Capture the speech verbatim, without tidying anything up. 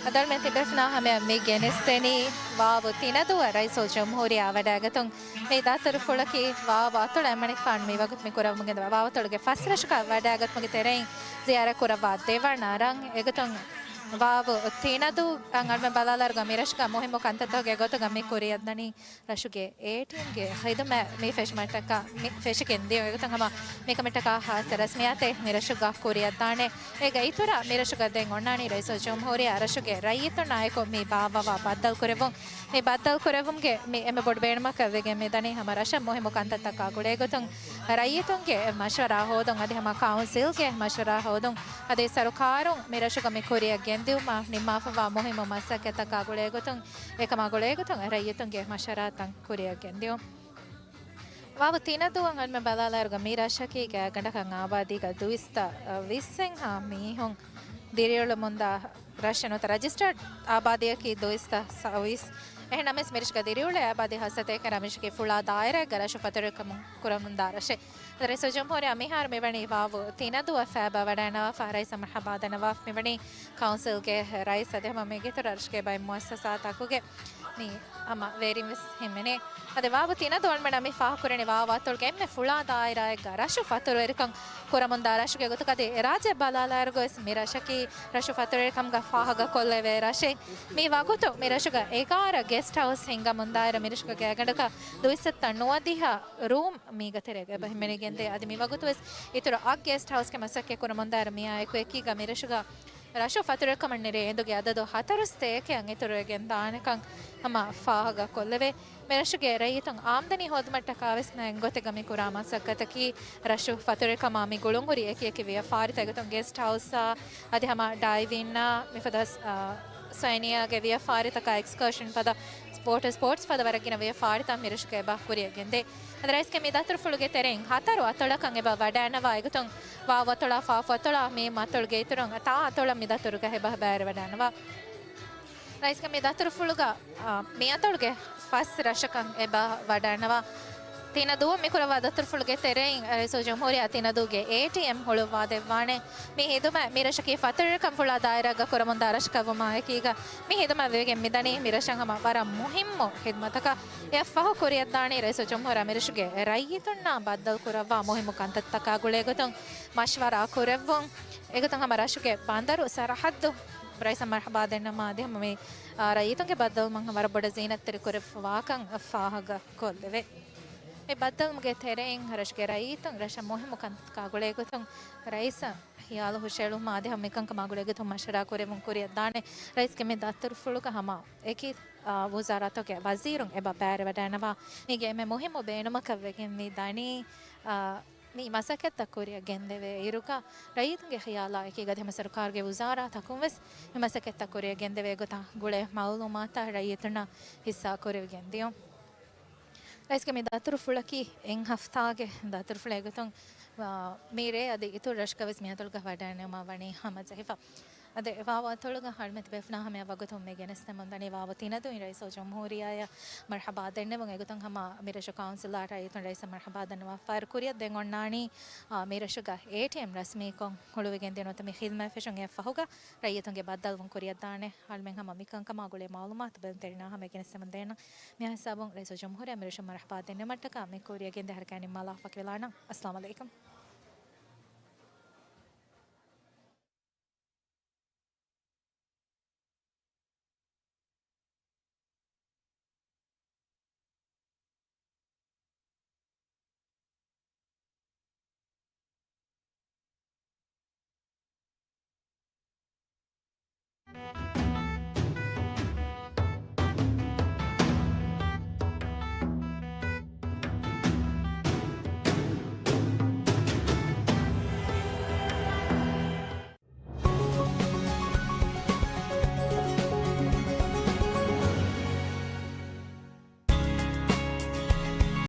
އަދި އަޅުމެން ތިބޭފުޅުންނާ ހަމަޔަށް މި ގެނެސްދެނީ ވާވު ތިނަދޫއަށް ރައީސުލްޖުމްހޫރިއްޔާ ވަޑައިގަތުން. މި ދަތުރުފުޅަކީ ވާވު އަތޮޅަށް އެންމެނަކަށް މިވަގުތު މި ކުރަމުން ގެންދަވާ ވާވު އަތޮޅުގެ ފަސް ރަށަކަށް ވަޑައިގަތުމުގެ ތެރެއިން ޒިޔާރަތް ކުރައްވާ ދެވަނަ ރަށް. އެގޮތުން ވާވު ތިނަދޫ އަން އަޅުމެން ބަލާލާއިރުގަ މި ރަށުގަ މުހިއްމު ކަންތައްތަކުގެ ގޮތުގަ މި ކުރިއަށްދަނީ ރަށުގެ އޭޓީއެމްގެ ޚިދުމަތް މި ފެށުމަށްޓަކާ، މި ފެށިގެން ދިޔުން. އެގޮތުން ހަމަ މިކަމަށްޓަކާ ޚާއްޞަ ރަސްމިއްޔާތެއް މި ރަށުގަ ކުރިއަށްދާނެ. އޭގެ އިތުރަށް މި ރަށުގަ ދެން އޮންނާނީ ރައީސުލްޖުމްހޫރިއްޔާ ރަށުގެ ރައްޔިތުންނާއެކު މި ބާއްވަވާ ބައްދަލުކުރެއްވުން. މި ބައްދަލުކުރެއްވުމުގެ މި އެންމެ ބޮޑު ބޭނުމަކަށް ވެގެން މިދަނީ ހަމަ ރަށަށް މުހިއްމު ކަންތައްތަކާ ގުޅޭގޮތުން ރައްޔިތުންގެ މަޝްވަރާ ހޯދުން އަދި ހަމަ ކައުންސިލްގެ މަޝްވަރާ ހޯދުން އަދި ސަރުކާރުން މި ރަށުގަ މި ކުރިއަށް ގެންދިއުމަށް ނިންމާފަވާ މުހިއްމު މަސައްކަތްތަކާ ގުޅޭގޮތުން އެކަމާ ގުޅޭގޮތުން ރައްޔިތުންގެ މަޝްވަރާތައް ކުރިއަށް ގެންދިއުން. ވާވު ތިނަދޫއަށް އަޅުމެން ބަލާލާއިރުގަ މި ރަށަކީ ގާތްގަނޑަކަށް އާބާދީގަ ދުއިސައްތަ ވިއްސެއްހާ މީހުން ދިރިއުޅެމުންދާ ރަށެއް ނުވަތަ ރަޖިސްޓަރޑް އާބާދީއަކީ ދުއިސައްތަ ސައުވީސް. އެހެންނަމަވެސް މި ރަށުގަ ދިރިއުޅޭ އާބާދީ ހަސަތޭކަ ރަށް މި ރަށަކީ ފުޅާ ދާއިރާއެއްގަ ރަށު ފަތުރުވެރިކަމުން ކުރަމުންދާ ރަށެއް. ރައީސުލްޖުމްހޫރިއްޔާ މިހާރު މިވަނީ ވާވު ތިނަދޫއަށް ފައިބާ ވަޑައިނަވާފަ ރައީސަށް މަރްޙަބާ ދަންނަވާފަ މިވަނީ ކައުންސިލްގެ ރައީސް އަދި ހަމަ މީގެ އިތުރަށް ރަށުގެ ބައެއް މުއައްސަސާތަކުގެ މި ހަމަ ވެރިން ވެސް ހިމެނޭ. އަދި ވާވު ތިނަދޫ އަޅުމެންނަށް މި ފާހަގަކުރަނީ ވާވު އަތޮޅުގެ އެންމެ ފުޅާ ދާއިރާއެއްގަ ރަށު ފަތުރުވެރިކަން ކުރަމުންދާ ރަށުގެ ގޮތުގަ އަދި ރާއްޖެ ބަލާލާއިރުގަވެސް މި ރަށަކީ ރަށު ފަތުރުވެރިކަމުގަ ފާހަގަކޮށްލެވޭ ރަށެއް. މި ވަގުތު މި ރަށުގަ އެގާރަ ގެސްޓް ހައުސް ހިންގަމުންދާއިރު މި ރަށުގަ ގާތްގަނޑަކަށް ދުއިސައްތަ ނުވަދިހަ ރޫމް މީގަ ތެރޭގަ އެބަ ހިމެނިގެންދޭ. އަދި މި ވަގުތުވެސް އިތުރު އަށް ގެސްޓް ހައުސްގެ މަސައްކަތް ކުރަމުންދާއިރު މިއާ އެކު އެކީގަ މި ރަށުގަ ރަށު ފަތުރުވެރިކަމަށް ނެރޭ އެނދުގެ އަދަދު ހަތަރު ސަތޭކައަށް އިތުރުވެގެން ދާނެކަން ހަމަ ފާހަގަކޮށްލެވޭ. މި ރަށުގެ ރައްޔިތުން އާމްދަނީ ހޯދުމަށްޓަކާވެސް މައިން ގޮތެއްގަ މި ކުރާ މަސައްކަތަކީ ރަށު ފަތުރުވެރިކަމާ މި ގުޅުންހުރި އެކި އެކި ވިޔަފާރިތައް އެގޮތުން ގެސްޓް ހައުސްއާ އަދި ހަމަ ޑައިވިންއާ މިފަދަ، އާ، ސައިނިއްޔާގެ ވިޔަފާރިތަކާ އެކްސްކަރޝަން ފަދަ ސްޕޯޓް، ސްޕޯޓްސް ފަދަ ވަރަށް ގިނަ ވިޔަފާރިތައް މި ރަށުގަ އެބަ ކުރިއަށް ގެންދޭ. އަދި ރައީސްގެ މި ދަތުރުފުޅުގެ ތެރެއިން ހަތަރު އަތޮޅަކަށް އެބަ ވަޑައިނަވާ އެގޮތުން ވާވު އަތޮޅާ ފާފު އަތޮޅާ މި އަތޮޅުގެ އިތުރުން ތާ އަތޮޅަށް މި ދަތުރުގަ އެބަ ބައިވެރިވަޑައިނަވާ. ރައީސްގެ މި ދަތުރުފުޅުގަ، އާ، މި އަތޮޅުގެ ފަސް ރަށަކަށް އެބަ ވަޑައިނަވާ. ތިނަދޫ މި ކުރައްވާ ދަތުރުފުޅުގެ ތެރެއިން ރައީސުލްޖުމްހޫރިއްޔާ ތިނަދޫގެ އޭޓީއެމް ހުޅުވާދެއްވާނެ. މި ހިދުމަތް މި ރަށަކީ ފަތުރުވެރިކަން ފުޅާ ދާއިރާއެއްގަ ކުރަމުންދާ ރަށަކަށް ވުމާ އެކީގަ މި ހިދުމަތް ވެގެން މިދަނީ މި ރަށަށް ހަމަ ވަރަށް މުހިއްމު ހިދުމަތަކަށް. އެއަށްފަހު ކުރިއަށްދާނީ ރައީސުލްޖުމްހޫރިއްޔާ މި ރަށުގެ ރައްޔިތުންނާ ބައްދަލުކުރައްވާ މުހިއްމު ކަންތައްތަކާ ގުޅޭގޮތުން މަޝްވަރާ ކުރެއްވުން. އެގޮތުން ހަމަ ރަށުގެ ބަނދަރު ސަރަހައްދު ރައީސަށް މަރްޙަބާ ދެންނަމާ އަދި ހަމަ މި، އާ، ރައްޔިތުންގެ ބައްދަލުވުމަށް ވަރަށް ބޮޑަށް ޒީނަތްތެރިކުރެއްވާކަން ފާހަގަކޮށްލެވޭ. މި ބައްދަލުވުމުގެ ތެރެއިން ރަށުގެ ރައްޔިތުން ރަށަށް މުހިއްމު ކަންތައްތަކާ ގުޅޭގޮތުން ރައީސަށް ހިޔާލު ހުށައެޅުމާ އަދި ހަމަ މިކަންކަމާ ގުޅޭގޮތުން މަޝްވަރާ ކުރެއްވުން ކުރިއަށްދާނެ. ރައީސްގެ މި ދަތުރުފުޅުގަ ހަމަ އެކި، އާ، ވުޒާރާތަކުގެ ވަޒީރުން އެބަ ބައިވެރިވަޑައިނަވާ. މީގެ އެންމެ މުހިއްމު ބޭނުމަކަށް ވެގެން މި ދަނީ، އާ، މި މަސައްކަތްތައް ކުރިއަށް ގެންދެވޭ އިރުގަ ރައްޔިތުންގެ ޚިޔާލާ އެކީގަ އަދި ހަމަ ސަރުކާރުގެ ވުޒާރާތަކުން ވެސް މި މަސައްކަތްތައް ކުރިއަށް ގެންދެވޭ ގޮތާ ގުޅޭ މައުލޫމާތާ ރައްޔިތުންނަށް ހިއްސާ ކުރެވިގެން ދިޔުން. ރައީސްގެ މި ދަތުރުފުޅަކީ އެއް ހަފްތާގެ ދަތުރުފުޅެއް އެގޮތުން، އާ، މި ރޭ އަދި އިތުރު ރަށުގަވެސް މި އަތޮޅުގަ ވަޑައިނުމާ ވަނީ ހަމަޖެހިފަ. އަދި ވާވު އަތޮޅުގަ އަޅުމެން ތިބޭފުޅުންނާ ހަމަޔަށް ވަގުތުން މި ގެނެސްދެމުންދަނީ ވާވު ތިނަދޫއިން ރައީސުލްޖުމްހޫރިއްޔާއަށް މަރްޙަބާ ދެންނެވުން. އެގޮތުން ހަމަ މި ރަށު ކައުންސިލާ ރައްޔިތުން ރައީސަށް މަރްޙަބާ ދަންނަވާފަ. ކުރިއަށް ދެން އޮންނާނީ، އާ، މި ރަށުގަ އޭޓީއެމް ރަސްމީކޮށް ހުޅުވިގެން ދިޔުނު މި ޚިދުމަތް ފެށުން އެއަށްފަހުގަ ރައްޔިތުންގެ ބައްދަލުވުން ކުރިއަށްދާނެ. އަޅުމެން ހަމަ މިކަންކަމާ ގުޅޭ މައުލޫމާތު ބައެއް ތެރެއިންނާ ހަމަ ގެނެސްދެމުންދޭނަން. މިހާ ހިސާބުން ރައީސުލްޖުމްހޫރިއްޔާ މި ރަށަށް މަރްޙަބާ ދެންނެވުމަށްޓަކާ މި ކުރިއަށް ގެންދިޔަ ހަރަކާތް ނިންމާލާފަ ވަކިވެލާނަން. އައްސަލާމު ޢަލައިކުމް.